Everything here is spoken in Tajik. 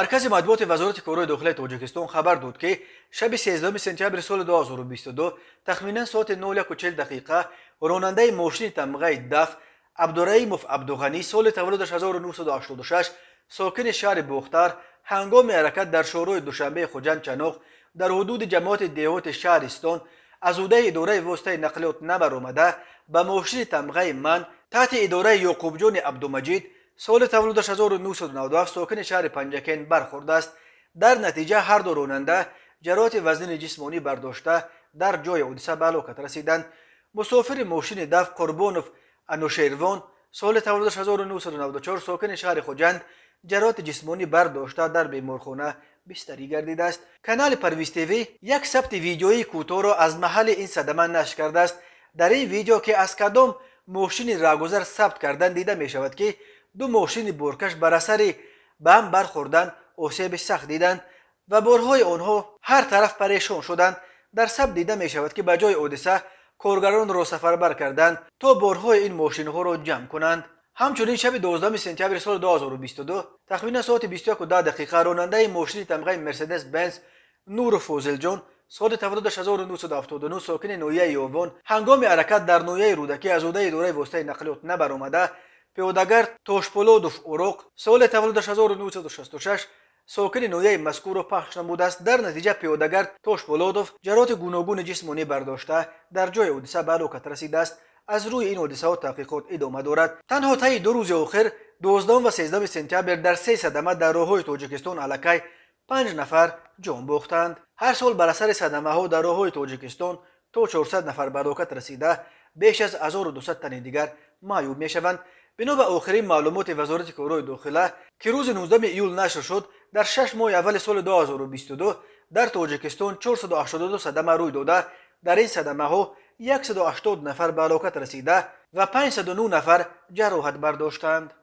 Маркази матбуоти Вазорати корҳои дохилаи Тоҷикистон хабар дод, ки шаби 13 сентябри соли 2022 тахминан соати 01:40 ронандаи мошини тамғаи ДАФ Абдураимов Абдуғанӣ, соли таваллудаш 1986, сокини шаҳри Бохтар, ҳангоми ҳаракат дар шоҳроҳи Душанбеи Хуҷанд Чаноқ дар ҳудуди ҷамоати деҳоти Шаҳристон аз ҳудаи идораи воситаи нақлиёт набаромада, ба мошини тамғаи МАН таҳти идораи Ёқубҷони Абдумаҷид, соли таваллудаш 1997, сокини шаҳри Панҷакент бархӯрдааст. Дар натиҷа ҳарду ронанда ҷароҳати вазнини ҷисмонӣ бардошта, дар ҷои ҳодиса ба ҳалокат расиданд. Мусофири мошини ДАФ Қурбонов Анушервон, соли таваллудаш 1994, сокини шаҳри Хуҷанд, ҷароҳати ҷисмонӣ бардошта, дар беморхона бистарӣ гардидааст. Канали Парвиз ТВ як сабти видеоии кӯтоҳро аз маҳалли ин садама нашр кардааст. Дар ин видео, ки аз кадом мошини раҳгузар сабт кардан, дида мешавад, ки ду мошини боркаш бар асари ба ҳам бархӯрдан осеби сахт диданд ва борҳои онҳо ҳар тараф парешон шуданд. Дар сабт дида мешавад, ки ба ҷои ҳодиса коргаронро сафарбар карданд, то борҳои ин мошинҳоро ҷамъ кунанд. Ҳамчунин шаби 12 сентябри соли 2022 тахминан соати 21:10 ронандаи мошини тамғаи Мерседес Бенз Нуров Фозилҷон, соли таваллудаш 1979, сокини ноҳияи Ёвон, ҳангоми ҳаракат дар ноҳияи Рӯдакӣ аз ҳудаи идораи воситаи нақлиёт набаромада, пиёдагард Тошполодов Уроқ, соли таваллудаш 1966, сокини ноҳияи мазкурро пахш намудааст. Дар натиҷа пиёдагард Тошполодов ҷароҳати гуногуни ҷисмонӣ бардошта, дар ҷои ҳодиса ба ҳалокат расидааст. Аз рӯи ин ҳодисаҳо таҳқиқот идома дорад. Танҳо таи 2 рӯзи охир, 12 ва 13 сентябр, дар се садама дар роҳҳои Тоҷикистон аллакай панҷ нафар ҷон бохтанд. Ҳар сол бар асари садамаҳо дар роҳҳои Тоҷикистон то 400 нафар ба ҳалокат расида, беш аз 1200 тани дигар маъюб мешаванд. Бино ба охирин маълумоти Вазорати корҳои дохила, ки рӯзи 19 июл нашр шуд, дар 6 моҳи аввали соли 2022 дар Тоҷикистон 482 садама рӯй дода, дар ин садамаҳо 180 нафар ба ҳалокат расида ва 509 нафар ҷароҳат бардоштанд.